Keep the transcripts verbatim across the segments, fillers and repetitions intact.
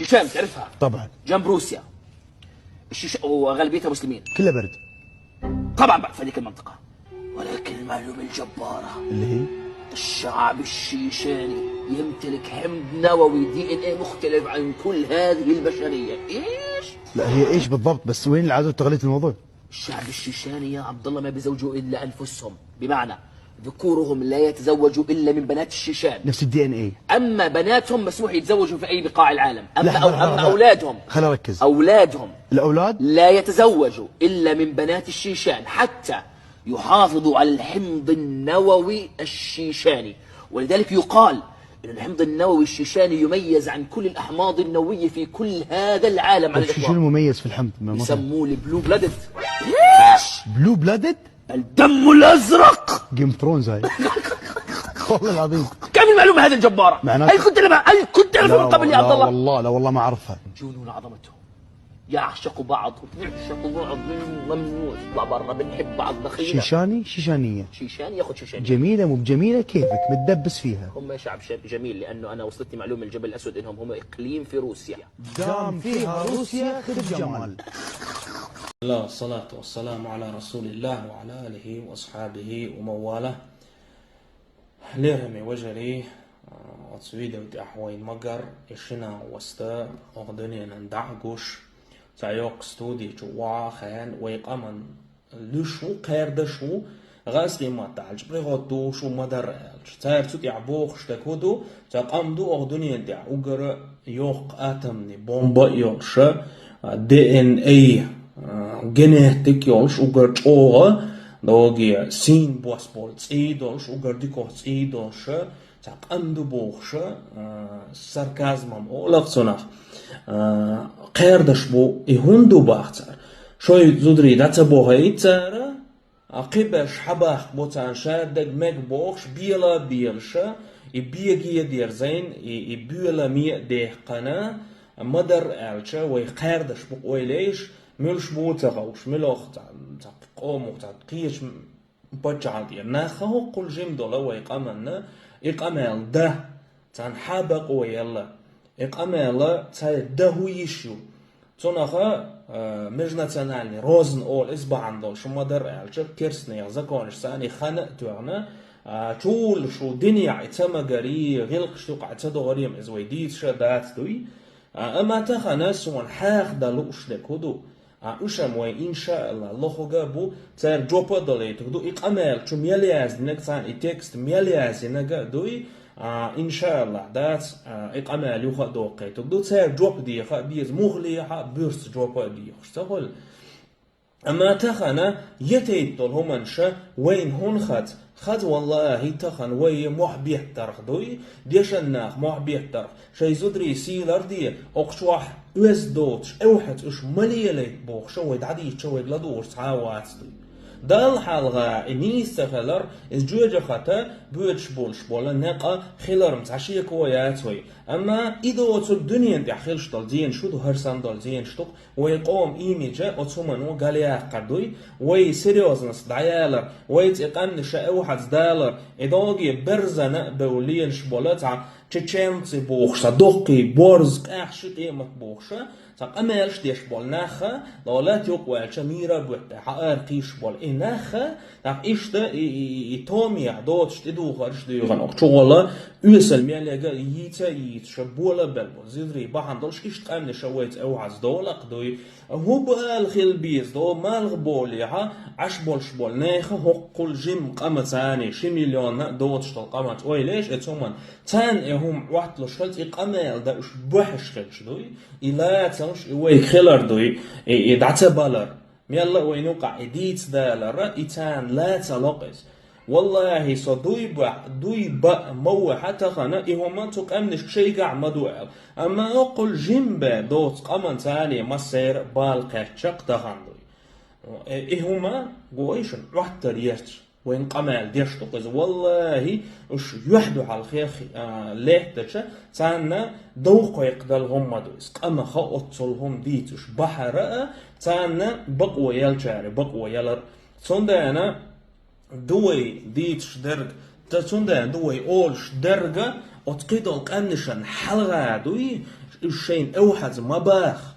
الشيشان تعرفها؟ طبعا. جنب روسيا. الشيش وغالبيتها مسلمين. كلها برد. طبعا بقى في هذيك المنطقه. ولكن المعلومه الجباره، اللي هي؟ الشعب الشيشاني يمتلك حمض نووي، دي ان ايه، مختلف عن كل هذه البشريه. ايش؟ لا، هي ايش بالضبط؟ بس وين العدو تغليط الموضوع؟ الشعب الشيشاني يا عبد الله ما بيزوجوا الا انفسهم، بمعنى ذكورهم لا يتزوجوا الا من بنات الشيشان. نفس الدي ان اي. اما بناتهم مسموح يتزوجوا في اي بقاع العالم. اما لحظة، أو لحظة، اما لحظة. اولادهم خليني اركز. اولادهم الاولاد؟ لا يتزوجوا الا من بنات الشيشان حتى يحافظوا على الحمض النووي الشيشاني. ولذلك يقال ان الحمض النووي الشيشاني يميز عن كل الاحماض النوويه في كل هذا العالم على طيب، شو شو الاطلاق. المميز في الحمض؟ ما- ما فهمت. يسموه البلو بلادد. ايش؟ بلو بلادد؟ الدم الازرق. جيم ثرونز هاي. والله العظيم. كيف المعلومه هذه الجباره؟ معناته هل كنت انا هل كنت انا لا، فاهم قبل يا عبد لا الله؟ والله، لا والله ما اعرفها. جنون عظمته، يعشقوا بعض وبنعشق بعض، ممنوع نطلع برا، بنحب بعض دخيلة. شيشاني، شيشانيه. شيشان ياخذ شيشان. جميله، مو بجميله؟ كيفك متدبس فيها؟ هم شعب ش- جميل، لانه انا وصلتني معلومه من الجبل الاسود انهم هم اقليم في روسيا. دام فيها روسيا خذ جمال. لا، الصلاة والسلام على رسول الله وعلى آله وأصحابه ومن والاه. Лерхӏаме вежарий, оцу видео тӀехь вайн магар, и шина васта, оха дуьненан дӀа а гуш, цхьа йоккха студи чу ваха хен, вай къаман луьш ву, кхердаш ву, гӀазкхийн маттахь аьлча, приготовка ду шу ма дарра аьлча. Цара цу тӀехь бохуш дерг хӀун ду, цхьа къам ду оха дуьнен тӀехь уггар йоккха атомный бомба а йолуша, а, ДНА, а, генетик йолуш, уггар чӀогӀа, догий сийна бос болу цӀий долуш, уггар дикох цӀий долуша, цхьа къам ду бохуша, а, сарказмом олах цунах, а, кхердаш бу, и хӀунда ду бах цара? Шой зударий дӀа ца бохуьйту цара, а кхиберш хьабахка бу царна шадерг мега бохуш, бела а белаша, и беге а дерзийна, и, и боьламе а дехкана, ма дарра аьлча, вай кхаьрдаш бу-кх ойла еш, муьлш бу ца хууш, муьлхха цхьа, цхьа къомах, цхьа кхечу паччахьалла тӀера. Нах хӀоккхул жима долу вай къаманна, и къамел дан, царна хьан бакъо елла, и къамел цхьа дан хӀун йиш ю. Цунах, а, межнациональный розна олу иза бахьана долуш ма дарра аьлча, керстанех законаш санна и хана а тоьхна, а, чул шу динехь и ца магарий, гӀиллакхаш юкъахь ца догӀарий-м иза вай дийцаша дац дуй. А, амма тахана суна хьаха дан лууш дерг хӀун ду? А, уьш-м вай, иншааллахь, лохург а бу, цара жоп а далийтург ду, и къамел чу мел яздинарг царна, и текст мел яздинарг а дуй, а, иншааллахь, дац, а, и къамел юха а доккхуьйтург ду, цара жоп деха а беза, муха лехьа а, буьрса жоп а дехаш ца хуьлу. Амма тахана етайта долу хӀуманаш вайна хӀунда хаьа? Хаза, валлахӀи, тахана вай мохь беттарх дуй, дешан нах мохь беттарх, шайн зударий сий ларде, окху чохь оьзда доцуш, эвхьаза уьш ма лелайта бохуша, вай дӀадийча вайга ладугӀуш цхьа а вац дуй. Далла хьалха и нийса ца хилар, иза жоьжахати боьдуш болуш болу некъ хилар-м цхьа шеко яц вай. Амма и доцург дуьнен тӀехь хилаш долу зенаш шу ду, хӀара санна долу зенаш ду-кх, вай къоман имидж оцу хӀумано галъяккхар дуй, вай серьёзность дӀаялар, вай цӀе къаьмнаш а эвхьаза далар, и догий берзана а бевлла лелаш болу цхьа чеченцы бохуш, цхьа доккхий, борз, къаьхьа ши къемат бохуша, цхьа къамелаш деш болу нах а, ло лаьтта юкъа ваьлча мийра а буьтту, хьаара кхийсаш болу и нах а, тӀаккха иштта и, и, и, и томехь доцуш тӀедухарш дуьйхина, окху чухула оьсал мел яга йийца а йийцуша, бола а белла болу зударий бахьана долуш иштта къаьмнаш а вайца эвхьаза долу-кх дуй. ХӀун бала хила беза, до малхболехьа Ӏаш болуш болу нехан хӀоккхул жимма къаман царний, ши миллион а доцуш долу къаманца ойла еш, и цу хӀуманна царна и хӀума Ӏотталуш хилча, и къамел дан уьш бохьуш хилча дуй, и лацалуш и вайга хилар дуй, и, и дӀа ца балар. Мелла а вайна юкъахь и дийца далара, и царна лацало-кх иза. ВаллахӀи, со дуй бахь, дуй баа ма ву хьан тахана, и хӀума цу къаьмнашка шайгахь ма ду аьлла. Амма хӀоккхул жимма бен доцу къаман царний массеран а бала кхаьчча-кх тахана дуй. Э, и хӀума, гой шуна, Ӏоттар ерча, вайна къамел деш ду-кх иза. ВаллахӀи, уьш юьхь-дуьхьал хех, а, леттача, царна довха кхойкху дала хӀума ма ду иза. Къамаха оццул хӀума дийца уьш бахьара а, царна бакъо елчара бакъо ялар. Цундела ду вай дийцуш дерг, ца цундела ду вай олуш дерг, оцу кхидолу къаьмнашна хьалха дуй, Уьш шайна эвхьаза ма баха.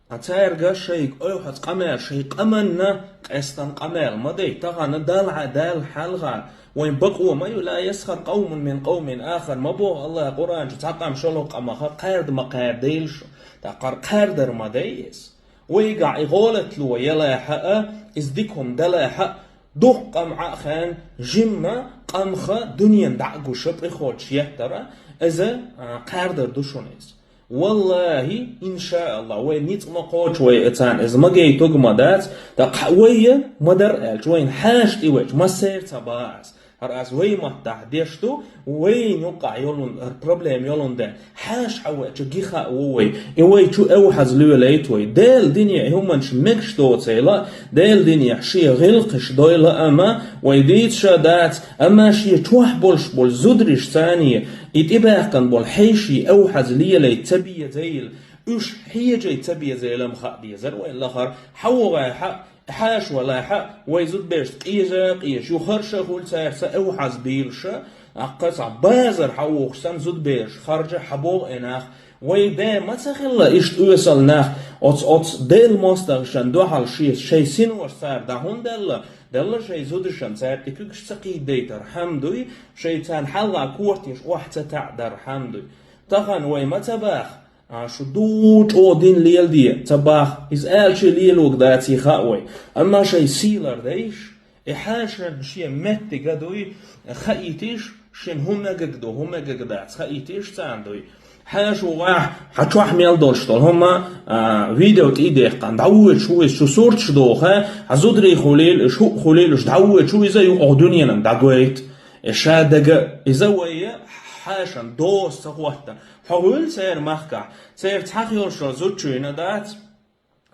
А цаьрга шайга эвхьаза къамел, шай къаманна къестан къамел ма дай. Тахана Далла, Далла хьалха вайн бакъо ма ю: «لا يسخر قوم من قوم آخرين», ма боху Аллаха Къуръан чу: «Цхьа къам шолгӀа къамах кхаьрда ма кхаьрдайла шу». ТӀаккха кхаьрдар ма дай иза. Вайгахь и гӀолатло ялахь а, иза дика хӀума далахь а, дукха къам Ӏа а хьаьна, жимма къамаха дуьненан дӀа а гуш, пӀи хоттуш еттара, иза, а, кхаьрдар ду шуна иза. Валлахи, иншааллах, вай ницкъ ма кхочу вай царна, иза ма гайтуг ма дац, тӀаккха вай ма дар аьлча, вайна хьаша тӀевечу массеран ца баха ас. ХӀара ас вай маттахь деш ду, вайна юккъахь йолун, хӀара проблема йолун ден. Хьаша хьавечу гиха а ву вай. И вай чу эвхьаза лоьлайта вай. Делан дине и хӀуманаш мегаш доцийла, Делан дине шен гӀиллакхаш дойла, амма вай дийца ша дац, амма шен чохь болуш болу зудариш царний, и тӀебаьхкина болу хьеший эвхьаза лелайта ца безийла, уьш хьежай ца безийла ма хаа дезара вай лахара. Хьан ву вай хьа Хьаша валахь а, вай зудбераш къежа а къежаш, ю харша а хуьлу цара ца эвхьаза бийлуш а, аккха цхьа базар хьан вухуш санна зудбераш харжа хьан боху и нах. Вай бен ма ца хилла иштта оьсал нах, оцу, оцу Делан мостагӀашна дуьхьал шен, шайн синош цара дӀа хӀунда делла, делла шайн зудашна цара и куьгаш ца кхийдайтар хьан дуй, шайн царна хьалха кортеш охьа ца таӀдар хьан дуй. Тахана вай ма ца баха, А, шу ду чӀогӀа дин леладе ца баха, иза аьлча лелорг даций хаьа вай. Амма шайн сийлар дайша, и хьаша шен меттиг а дуй, хаийтиш, шен хӀун мегаг ду, хӀун мегаг дац, хаийтиш царна дуй. Хьаша ву вахь, хьан чохь мел долуш долу хӀума, а, видео тӀе а дехкан, дӀавоьдуш ву иза, шу сурташ доху, хьан зударий хуьлийла, уьш хӀуъа хуьлийла, уьш дӀавоьдуш ву иза, юкъахь дуьненан дӀагойту. И ша дага иза вай хьашан доса ца хӀоттан. Хьо вуьйла церан махкахь, церан цхьа хилла шо зудчуьйна дац.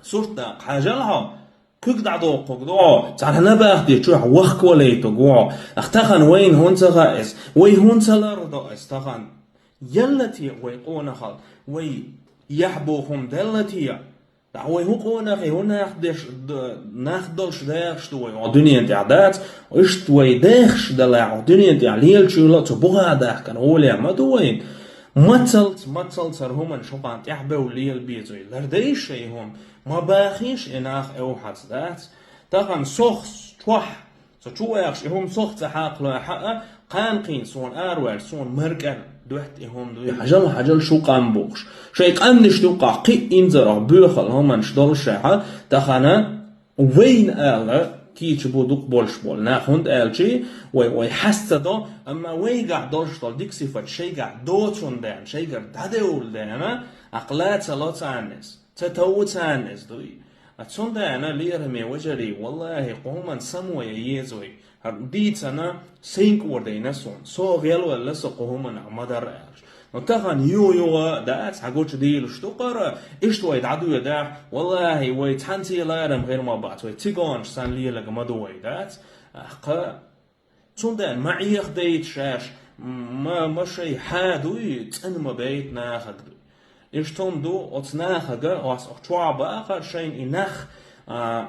Сурт даккха хьажал хьо, куьг дӀадоккхург ду хьо, цхьана набахте чохь вахка валайтург ву хьо. Ах тахана вайна хӀунда ца хаьа иза? Вай хӀунда ца лардо иза тахана? Елла те вай къонахалла, вай яхь боху хӀума делла те? Ткъа вай хӀун къонахий, хӀун нах деш, д-, нах долуш дехаш ду вай, хьо дуьнен тӀехь дац, иштта вай дехаш далахь, хьо дуьнен тӀехь лелачуьйла а цу бухахь дахкана гӀоле ма ду вайна. Мацалц, мацалц хӀара хӀуманаш хӀокхарна тӀехь бевлла лела беза вай. Лардайша шайн хӀума, ма бахийша и нах эвхьаза дац. Тахана сохс, чохь, со чу ваьхаш, и хӀума сох ца хьакхалой хьаъа, кхана кхийна суна араваьлча, суна маркӀан доьтту и хӀума дуй. Хьажал, хьажал шу къам бохуш. Шайн къаьмнаш юккъахь кхин а инзарах боьхал хӀуманаш долушехьа, тахана вайна ала кийча бу дукха болуш болу нах, хӀунда аьлча вай, вай хьаста ца до, амма вайгахь долуш долу дика сифат шайгахь доцун дена, шайгара дӀадевлла дена, аккха ла ца ло царна иза. Ца товва царна иза дуй. А цундела, лераме вежарий, валлахӀи, кху хӀуманна само ян еза вай. ХӀара дийцина, сайна кӀордийна суна. Со гӀелвелла со кху хӀуманах ма-дарра аьлча. Но тахана ю-юха дац, хьан гучу дийлуш ду кхара, иштта вай дӀадоьдахь, валлахӀи, вай цхьаьнций ларам хир ма бац, вай цигонаш санна лелаг ма ду вай дац. Аккха Цундела ма Ӏехадайта шаьш, ма, ма шай хьа дуй, цӀена ма байта нахаг дуй. Иштта хӀума ду, оцу нахага, ас оху чохь бахар шайна и нах, а,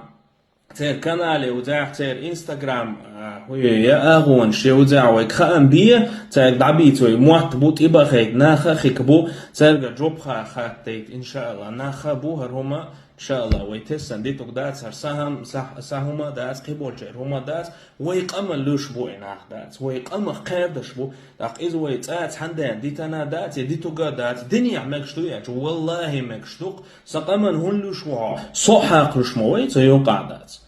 церан канале узахь, церан Instagram, а, хӀу я агӀонаш я узахь, вайга хаам бе, цаьрга дӀабийца вай мотт бу, тӀебахайта наха а хика бу, цаьрга жоп ха хаттайта, иншаалла, наха бу хӀара хӀума, Иншаалла, вай тессан дитуг дац, хӀара сахьам, сах-, сахьума дац, кхиболчеран хӀума дац, вай къаман луьш бу и нах дац, вай къамах кхаьрдаш бу, тӀаккха иза вай цӀа цхьаьндан дитана дац, я дитуга дац, динехь мегаш ду яьлча, валлахӀи, мегаш ду-кх, сан къаман хӀун луьш ву хьо, со хьакхалуш ма вай, ца юкъахь дац.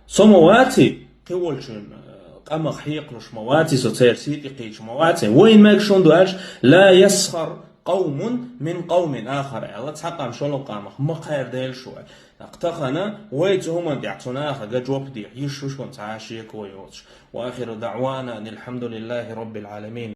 Со ма ваци, кхиволчун, э, къамах хьекхалуш ма ваци, со церан сий тӀе кхийча ма ваци, вайн мегаш хӀун ду аьлча, ла ясхар къавмун мин къавмин ахар аьлла, цхьа къам шолгӀа къамах ма кхаьрдайла шу аьлла. ТӀаккха тахана вай цу хӀуманна тӀехь цу нахага жоп дехьа йиш ю шуна цхьа а шеко йоцуш. Ва ахиру даъвана анил хьамдулиллахи роббил Ӏаламин.